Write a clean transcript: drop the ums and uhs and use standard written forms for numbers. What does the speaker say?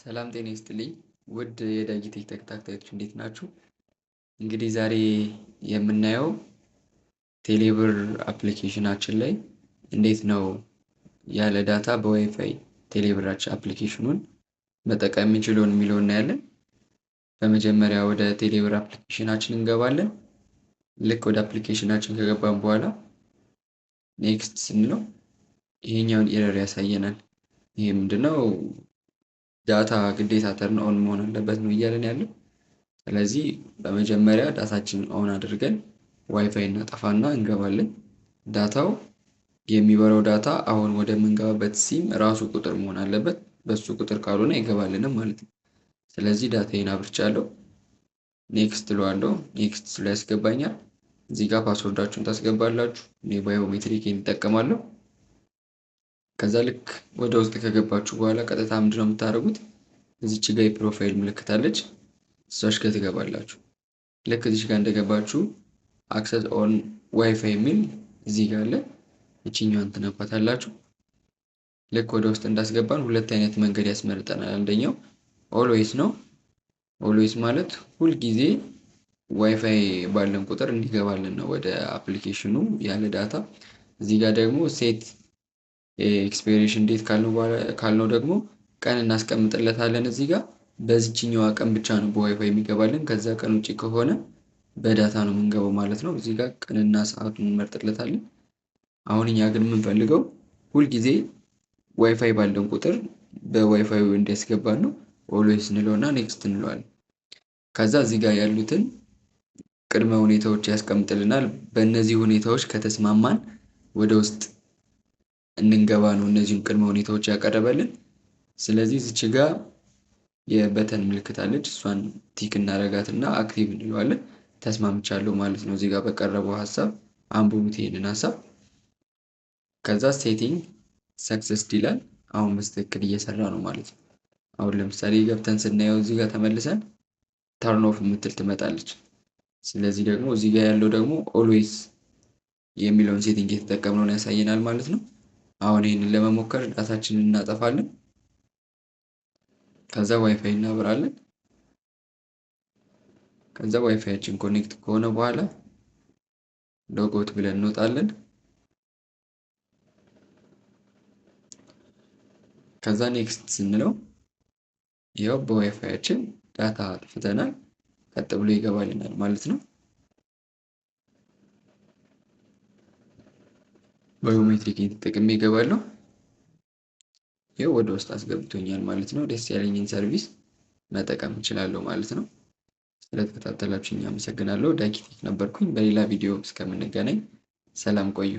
ሰላም ጤና ይስጥልኝ ውድ የዳጊ ቴክ ተከታታዮች እንዴት ናችሁ? እንግዲህ ዛሬ የምናየው ቴሌብር application ኣችን ላይ እንዴት ነው ያለ data በ WiFi ቴሌብራችን application ኑን መጠቀም የምንችለውን የሚለውን እናያለን። በመጀመሪያ ወደ ቴሌብር application ኣችን እንገባለን። ልክ ወደ application ኣችን ከገባን በኋላ next ስንለው ይሄኛውን error ያሳየናል። ይሄ ምንድነው? Data ግዴታ turn on መሆን አለበት ነው እያለን ያለው። ስለዚህ በመጀመሪያ data ችንን on አድርገን ዋይፋይ እናጠፋና እንገባለን። Data ው የሚበራው data አሁን ወደምንገባበት ሲም ራሱ ቁጥር መሆን አለበት። በሱ ቁጥር ካልሆነ አይገባልንም ማለት ነው። ስለዚህ data ዬን አብርቻለሁ። Next እለዋለሁ። Next ስሎ ያስገባኛል። እዚህ ጋር password ኣችሁን ታስገባላችሁ። እኔ biometric እጠቀማለሁ። ከዛ ልክ ወደ ውስጥ ከገባችሁ በኋላ ቀጥታ ምንድነው የምታደርጉት? እዚች ጋር የ profile ምልክት አለች። እሷች ጋር ትገባላችሁ። ልክ እዚች ጋር እንደገባችሁ access on WiFi የሚል እዚህ ጋር አለ። ይችኛዋን ትነኳታላችሁ። ልክ ወደ ውስጥ እንዳስገባን ሁለት አይነት መንገድ ያስመርጠናል። አንደኛው always ነው። Always ማለት ሁል ጊዜ ዋይፋይ ባለን ቁጥር እንዲገባልን ነው ወደ application ኑ ያለ data። እዚህ ጋር ደግሞ set expiration date ካልነው ደግሞ ቀን እናስቀምጥለታለን። እዚህ ጋር በዚችኛዋ ቀን ብቻ ነው በዋይፋይ የሚገባልን። ከዛ ቀን ውጭ ከሆነ በ data ነው የምንገባው ማለት ነው። እዚህ ጋር ቀንና ሰዓቱን እንመርጥለታለን። አሁን እኛ ግን የምንፈልገው ሁልጊዜ ዋይፋይ ባለን ቁጥር በዋይፋይ እንዲያስገባን ነው። Always እንለውና next እንለዋለን። ከዛ እዚህ ጋር ያሉትን ቅድመ ሁኔታዎች ያስቀምጥልናል። በእነዚህ ሁኔታዎች ከተስማማን ወደ ውስጥ እንንገባ ነው እነዚህን ቅድመ ሁኔታዎች ያቀረበልን። ስለዚህ እዚች ጋር የ button ምልክት አለች። እሷን tick እናረጋትና active እንለዋለን። ተስማምቻለሁ ማለት ነው። እዚህ ጋር በቀረበው ሀሳብ አንብቡት ይሄንን ሀሳብ። ከዛ setting success ይላል። አሁን በትክክል እየሰራ ነው ማለት ነው። አሁን ለምሳሌ ገብተን ስናየው እዚህ ጋር ተመልሰን turn off የምትል ትመጣለች። ስለዚህ ደግሞ እዚህ ጋር ያለው ደግሞ always የሚለውን setting የተጠቀምነውን ያሳየናል ማለት ነው። አሁን ይህንን ለመሞከር data ችንን እናጠፋለን። ከዛ ዋይፋይ እናበራለን። ከዛ WiFi ያችን connect ከሆነ በኋላ logout ብለን እንወጣለን። ከዛ next ስንለው ያው በ WiFi ያችን data አጥፍተናል፣ ቀጥ ብሎ ይገባልናል ማለት ነው። Biometric ተጠቅሜ ይገባለሁ። ይኸው ወደ ውስጥ አስገብቶኛል ማለት ነው። ደስ ያለኝን service መጠቀም እችላለሁ ማለት ነው። ስለተከታተላችሁኝ አመሰግናለሁ። ዳጊ ቴክ ነበርኩኝ። በሌላ ቪዲዮ እስከምንገናኝ ሰላም ቆዩ።